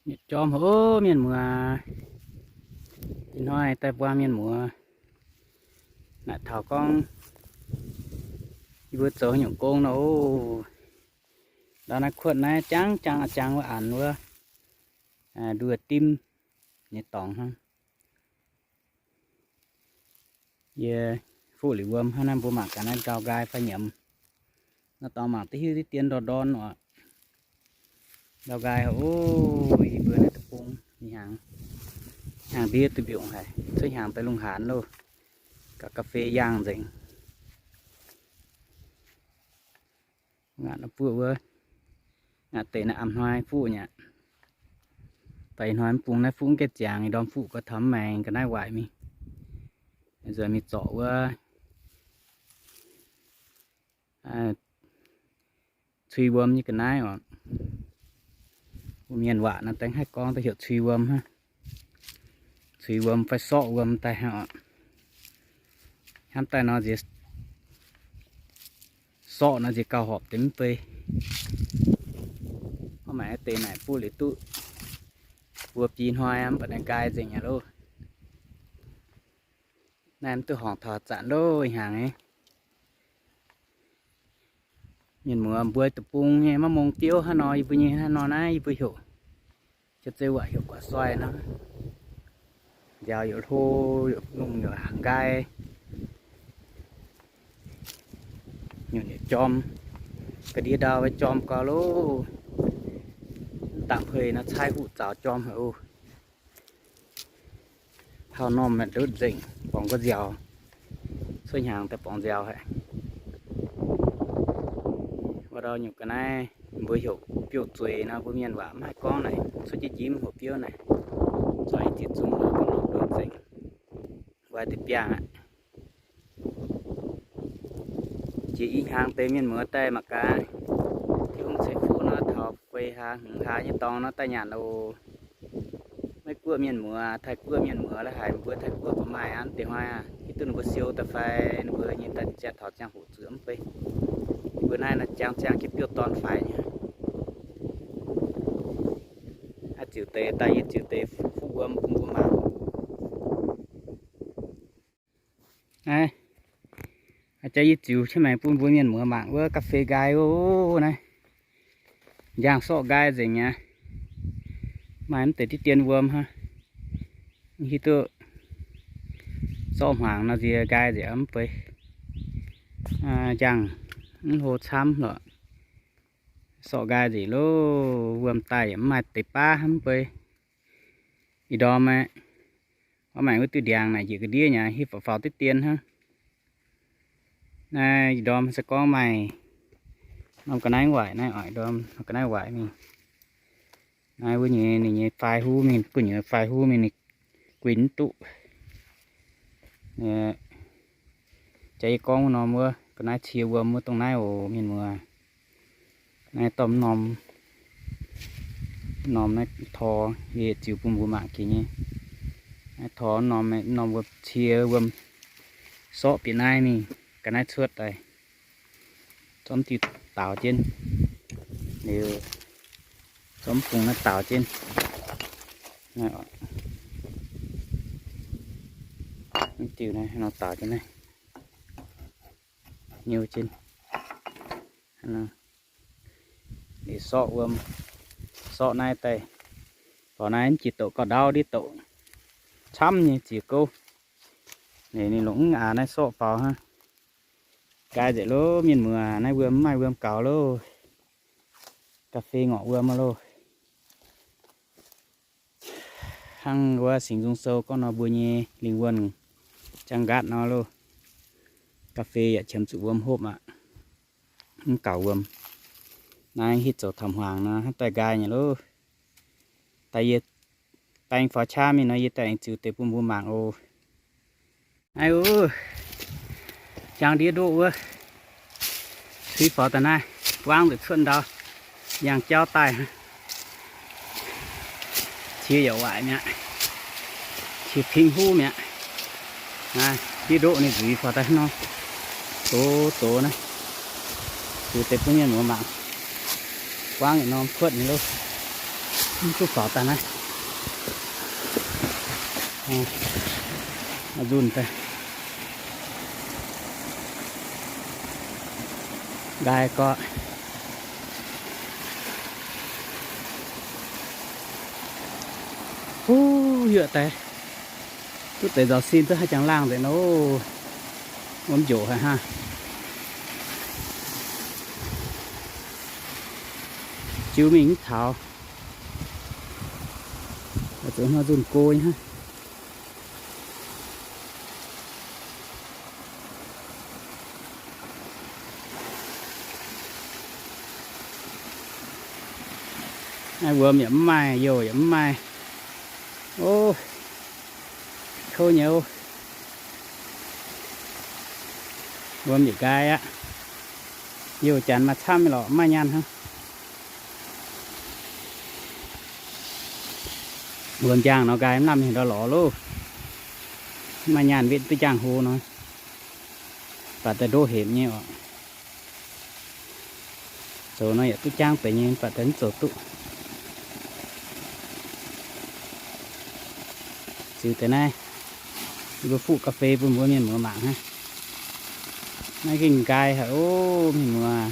Jorm haic, mienh muoz. Ih hnoi daaih buangh mienh muoz. Naaic taux gorngv yie mbuo zoux haaix nyungc gong nor oc. Ndau naaiv kuotv naaiv jangv jangv jangv wuov anx wuov, nduoh dimv nyei dorngx hnangv. Yie fuqv liuz wuom hnangv naaiv, mbuo mangc gaax naaiv ndau nqaai fai nyiemz. Nor dorngx mangc diqv hiuv diqv dien ndorn ndorn oc. Ndau nqaai oc, yie mbuo naaiv deic-bung hnyangx, hnyangx ndiev duqv mbiungc haic, cuotv hnyangx daaih lungh haanz loh, gauh ga'fei yaangh nzengc. Ngaatc buoqv wuov, ngaatc deix naaiv a'hnoi fuqv nyei aqv. Daaih ih hnoi mv bung naaiv fuqv mv gaengh ziangx, ih ndorm fuqv gauh taux mv maengx ga'naaiv waaic mingh. Nzuonx mingh zorc wuov cui wuom nyei ga'naaiv oc. Mbuo mienh waac nor daaih haih gorngv daaih heuc cui wuom hnangv. Cui wuom fai sorqv wuom daaih hnangv oc. Hnamv daaih nor nziex sorqv nor nziex gauh horpc deix mv bei. Mv maaih deix naaic buov liuz duqv buo biei hnoi mv baac naaiv nqaai nzengc aqv loh. Naaiv mv duqv horngc taux zanc loh ih hnyangx. Mienh muoz mbuo deic-bung nyei maiv mong biouv hnangv nor, yie mbuo nyei hnangv nor naaiv yie mbuo heuc jiex zei waac heuc guac soi nor. Nziaaux youc hlo, youc lungh youc nqaai, nyungc youc jorm, ga'ndiev ndau wuov jorm gau loh. Dangh hei nor caaiv huv zaux jorm haic oc. Hauv norm ndutv nzengc, borngz ga'nziaaux, cuotv hnyangx daaih borngz nziaaux haic. Wuov ndau nyungc ga'naaiv mbuo heuc biouv-zueiz nor, mbuo mienh waac mv haih gorngv naaic, cuotv jienv njimv heuc biouv naaic, zoih i ziex zungv nor, ndutv nzengc, waaic deix biangh aqv. Jiex i hnyangx deix mienh muoz daaih mangc gaax, Tin-Hungh ceix fuqv nor taux feix hlaax hmz hlaax nyei dorngx nor daaih nyanc oc. Meiv Guoqv mienh muoz, Taiv Guoqv mienh muoz la'haic, mbuo Taiv Guoqv mv maaih aqv. Deix hnoi hiuv duqv ninh mbuo siou daaih fai ninh mbuo nyei daaih ziangh taux ziangh hoc zuqc mv bei. Mbuo naaiv nor ziangh ziangh jiex biouv-dorn faix nyei. Aa, ziux deix daaih, yie ziux deix fuqv wuom bun mbuo mangc. Naaiv jaax yie ziux qiemx maengx bun mbuo mienh muoz mangc wuov ga'fei nqaai oc. Naaiv njang sorqv nqaai nzengc aqv. Maaih mv deix diqv dien wuom hnangv. Hiuv duqv sorqv hmuangx nor nziex nqaai nzengc mv bei. Njang mv hlo camv lorqc. Sorqv nqaai nzengc loh, wuom daaih yaac mv maaih deix baav hnangv mv bei. Ih ndorm aeqv, mv maaih wuov diuh ndiangx naaic njiec ga'ndiev nyei, hiuv faaux faaux diqv dien hnangv. Naaiv ih ndorm se gorngv maaih norm ga'naaiv waaic naaiv oc, ih ndorm norm ga'naaiv waaic mingh. Naaiv wuov nyei ninh nyei faix huv mingh, gu'nyuoz faix huv mingh ninh guinh mv duqv. Jaax yie gorngv wuov norm wuov ga'naaiv cie wuom wuov dongh naaiv oc mienh muoz. Naaiv dorh mv norm, mv norm naaiv tor, yie ziux bun mbuo mangc gaax nyei. Naaiv tor mv norm, mv norm wuom cie wuom sorqv bieqc naaiv mingh, ga'naaiv cuotv daaih. Zorqv diuh daaux jienv, liuz zorqv bung naaiv daaux jienv. Diuh naaiv nor daaux jienv naaiv, niu jienv. Liuz sorqv wuom, sorqv naaiv daaih, faaux naaiv mv jiex doqc gauh ndau ndiev doqc, camv nyei ziex gouv. Ninh longc mv aax naaiv sorqv faaux hnangv. Nqaai nzengc loh mienh muoz, naaiv wuom mv maaih wuom gaux loh. Ga'fei ngorc wuom loh. Hnangv wuov Singx Nzung Sou gorngv nor, mbuo nyei lingh wuonh jangv nqaatv nor loh. Ga'fei yaac qiemx zuqc wuom hopv aqv. Mv gaux wuom. Naaiv hitv zoux taux hmuangx nor, hnangv daaih nqaai nyei loh. Daaih yie baeng faaux qaqv mingh nor, yie daaih aengx ziux deix bun mbuo mangc oc. Aa, jangv ndiev ndoqv wuov, suiv faaux daaih naaiv, buangv nzengc cuotv ndau, yangh jauv daaih. Cie yaac waaic mi'aqv, cie pingv huv mi'aqv. Ndiev ndoqv ninh nzuiz faaux daaih nor, zox zox naaiv, ziux deix bun mienh muoz mangc. Buangv yietc norm kuotv nyei loh. Mv duqv faaux daaih naaiv. Nzunh daaih. Nqaai gorqv. Huv, yuoqv daaih. Duqv deix nzaaux sin duqv haaix jangx laangh nzengc nor. Wuom njoqc haic hnangv. Jiu mingh mv taux. Zuqc hnoi nzunh go hnangv. Naaiv wuom yaac mv maaih, youh yaac mv maaih. Ov, kouv nyei ov. Wuom yietc nqaai aqv. Youh janx maaih camv nyei lorqc, mv maaih nyaanh hnangv. Wuom njang nor nqaai mv lamh heuc ndau lorz loh. Mv maaih nyaanh wetv duqv njang hlo nor. Baac daaih ndoqv hepc nyei oc. Zoux nor yaac duqv jangv deix nyei, mv baac daaih mv zoux duqv. Ziux deix naaiv, yie mbuo fuqv ga'fei bun mbuo mienh muoz mangc hnangv. Naaiv gengh nqaai haic ov, mienh muoz.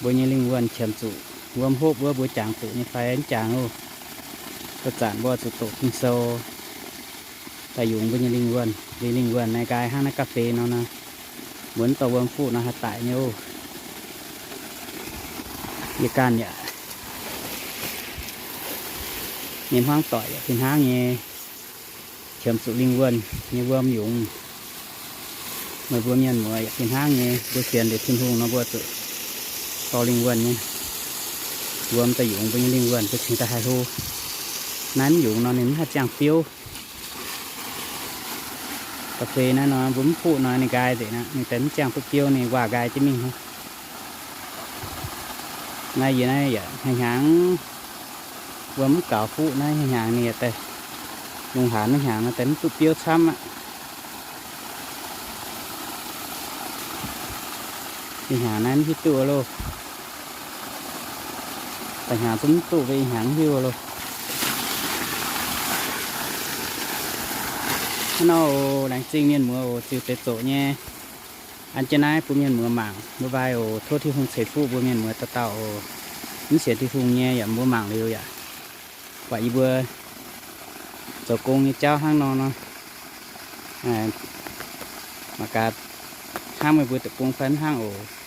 Mbuo nyei lingh wuonh qiemx zuqc wuom hopv wuov, mbuo jangx zuqc nyei fai mv jangx oc. Da'zanc mbuo zuqc doqc Ging-Sou daaih yungz mbuo nyei lingh wuonh. Lingh, lingh wuonh naaiv nqaai hnangv naaiv ga'fei nor nor, mbuo mv dorh wuom fuqv nor haih daic nyei oc. Yie ganh yaac nyei hmuangv doic yaac fih hnangv nyei, qiemx zuqc lingh wuonh nyei wuom yungz. Meih mbuo mienh muoz yaac fih hnangv nyei, mbuo sienx liuz Tin-Hungh nor mbuo zuqc dorh lingh wuonh nyei wuom daaih yungz mbuo nyei lingh wuonh, mbuo cingx daaih haih hlo. Naaiv mv yungz nor ninh mv haih ziangh biouv. Ga'fei naaiv nor mbuo mv fuqv nor ninh nqaai nzengc aqv, ninh daaih mv ziangh duqv biouv, ninh waac nqaai jienv mingh hnangv. Naaiv yie naaiv yaac hnyangx-hnyangx, wuom mv gaux fuqv naaiv hnyangx-hnyangx ninh yaac daaih, lungh haanz naaiv hnyangx nor daaih mv duqv biouv camv aqv. Ih hnyangx naaiv mv hiuv duqv loh. Da'hnyangx zungv mv duqv, mbuo ih hnyangx mv hiuv loh. Hnangv nor oc, laengz zingh mienh muoz oc, ziux deix zoqc nyei. An jienv naaiv bun mienh muoz mangc, mbuo mbai oc. Tov Tin-Hungh ceix fuqv mbuo mienh muoz dauh dauh oc. Mv sienx Tin-Hungh nyei yaac mbuo mangc liuz yaac buatc yie mbuo zoux gong nyei jauv hnangv nor nor, mangc gaax hnamv meih mbuo deic-bung fai mv hnangv oc.